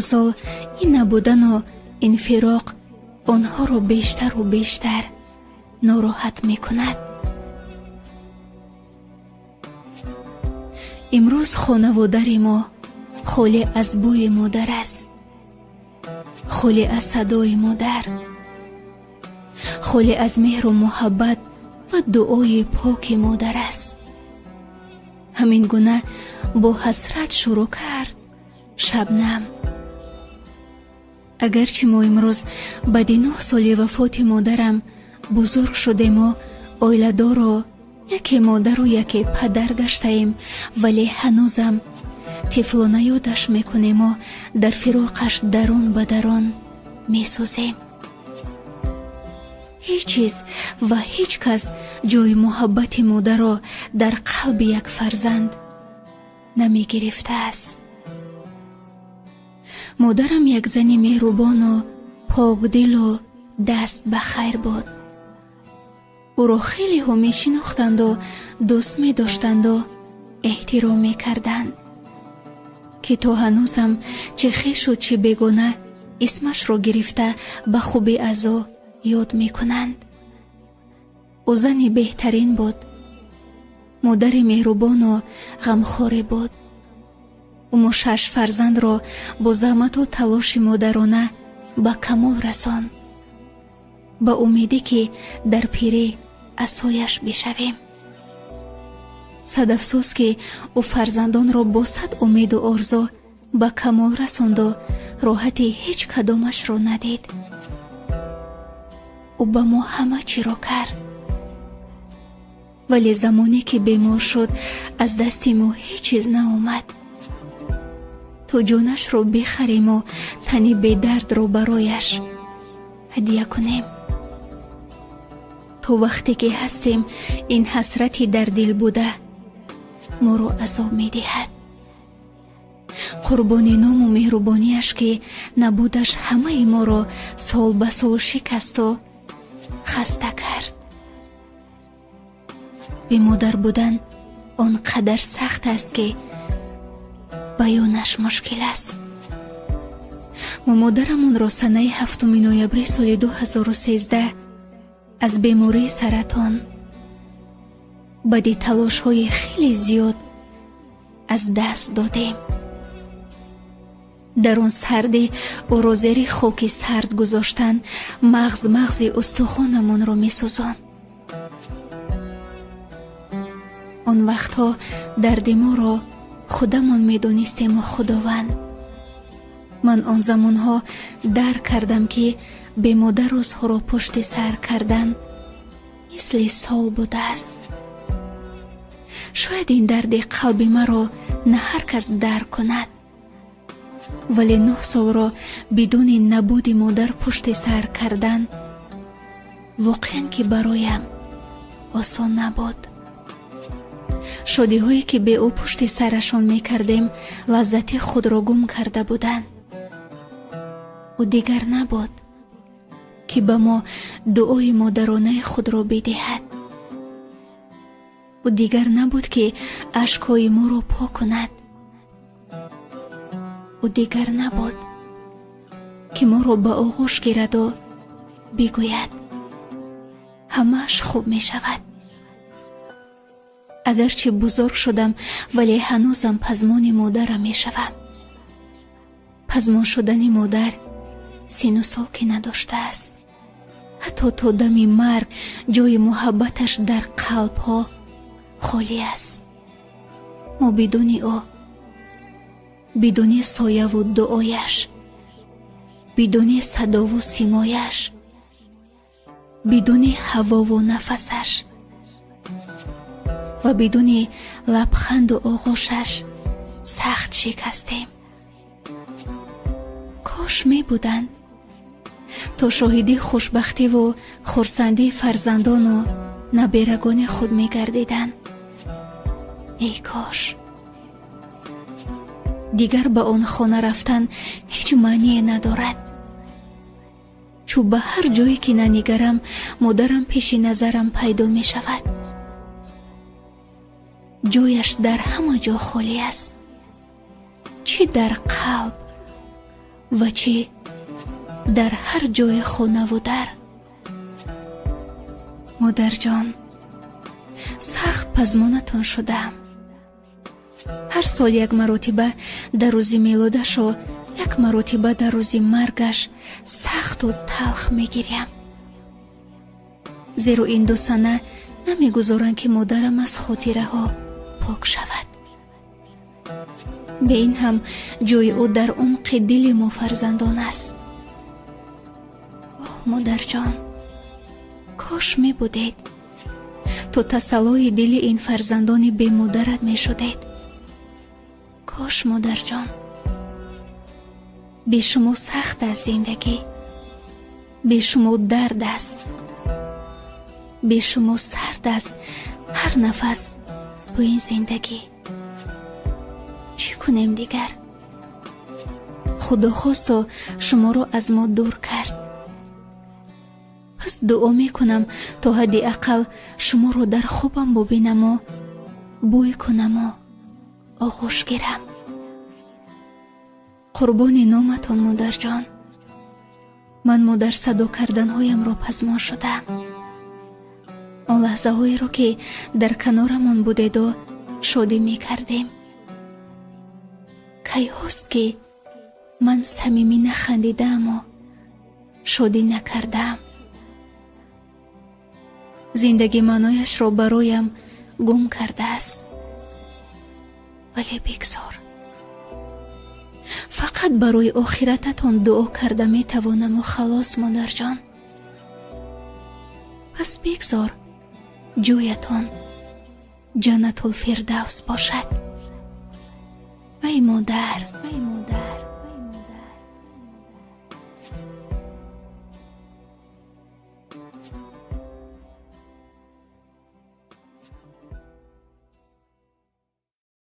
Сол ин набудану ин фироқ онҳоро бештару бештар нороҳат мекунад. Имрӯз хонаву дари мо холӣ аз бӯи модар аст, холӣ аз садои модар, холӣ аз меҳру муҳаббат ва дуои поки модар аст. Ҳамин гуна бо ҳасрат шурӯъ кард Шабнам. Агарчи мо имрӯз баъди 9 соли вафоти модарам бузург шудему оиладору яке модару яке падар гаштаем, вале ҳанӯзам тифлона ёдаш мекунему дар фироқаш дарун ба дарун месӯзем. Ҳеҷ чиз ва ҳеҷ кас ҷои муҳаббати модарро дар қалби як фарзанд намегирифтааст. Модарам як зани меҳрубону покдилу даст ба хайр буд. Ӯро хелеҳо мешинохтанду дӯст медоштанду эҳтиром мекарданд, ки то ҳанӯзам чӣ хешу чӣ бегона исмашро гирифта ба хубӣ аз ӯ ёд мекунанд. Ӯ зани беҳтарин буд, модари меҳрубону ғамхоре буд. Ӯ мо шаш фарзандро бо заҳмату талоши модарона ба камол расонд, ба умеде ки дар пирӣ асояш бишавем. Сад афсӯс, ки ӯ фарзандонро бо сад умеду орзу ба камол расонду роҳати ҳеҷ кадомашро надид. Ӯ ба мо ҳама чиро кард, вале замоне ки бемор шуд, аз дасти мо ҳеҷ чиз наомад, то ҷонашро бихариму тани бедардро барояш ҳадя кунем. То вақте ки ҳастем, ин ҳасрати дар дил буда моро азоб медиҳад. Қурбони ному меҳрубониаш, ки набудаш ҳамаи моро сол ба сол шикасту хаста кард. Бемодар будан он қадар сахт аст, ки баёнаш мушкил аст. Мо модарамонро санаи 7 ноябри соли 2013 аз бемории саратон баъди талошҳои хеле зиёд аз даст додем. Дар он сардӣ ӯро зери хоки сард гузоштан мағз мағзи устухонамонро месӯзонд. Он вақтҳо дарди моро худамон медонистему Худованд. Ман он замонҳо дарк кардам, ки бемодар рӯзҳоро пушти сар кардан мисли сол будааст. Шояд ин дарди қалби маро на ҳар кас дарк кунад, вале 9 солро бидуни набуди модар пушти сар кардан воқеан ки бароям осон набуд. Шодиҳое ки бе ӯ пушти сарашон мекардем, лаззати худро гум карда буданд. Ӯ дигар набуд, ки ба мо дуои модаронаи худро бидиҳад. Ӯ дигар набуд, ки ашкҳои моро пок кунад. Ӯ дигар набуд, ки моро ба оғӯш гираду бигӯяд: «Ҳамааш хуб мешавад». Агарчи бузург шудам, вале ҳанӯзам пазмони модарам мешавам. Пазмон шудани модар сину сол ки надоштааст. Ҳатто то дами марг ҷои муҳаббаташ дар қалбҳо холӣ аст. Мо бидуни ӯ, бидуни сояву дуояш, бидуни садову симояш, бидуни ҳавову нафасаш ва бидуни лабханду оғӯшаш сахт шикастем. Кош мебуданд, то шоҳиди хушбахтиву хурсандии фарзандону наберагони худ мегардиданд. Эй кош! Дигар ба он хона рафтан ҳеҷ маъние надорад, чун ба ҳар ҷое ки нанигарам, модарам пеши назарам пайдо мешавад. Ҷояш дар ҳама ҷо холӣ аст, чӣ дар қалб. Ва чӣ дар ҳар ҷои хонаву дар. Модарҷон, сахт пазмонатон шудаам. Ҳар сол як маротиба дар рӯзи мелодашу як маротиба дар рӯзи маргаш сахту талх мегирям, зеро ин ду сана намегузоранд, ки модарам аз хотираҳо пок шавад. Бе ин ҳам ҷои ӯ дар умқи дили мо фарзандон аст. Оҳ, модарҷон, кош мебудед, то тасаллои дили ин фарзандони бемодарат мешудед. Кош, модарҷон. Бе шумо сахт аст зиндагӣ, бе шумо дард аст, бе шумо сард аст ҳар нафас бо ин зиндагӣ. Чӣ кунем дигар? Худо хосто шуморо аз мо дур кард. Пас дуо мекунам, то ҳадди ақал шуморо дар хобам бубинаму бӯй кунаму оғӯш гирам. Қурбони номатон, модарҷон, ман модар садо карданҳоямро пазмон шудам, он лаҳзаҳоеро, ки дар канорамон будеду шодӣ мекардем. Кайҳост, ки ман самимӣ нахандидааму шодӣ накардаам. Зиндагӣ маънояшро бароям гум кардааст, вале бигзор, фақат барои охирататон дуо карда метавонаму халос. Модарҷон, пас бигзор ҷоятон Ҷаннатулфирдавс бошад. Ай модар.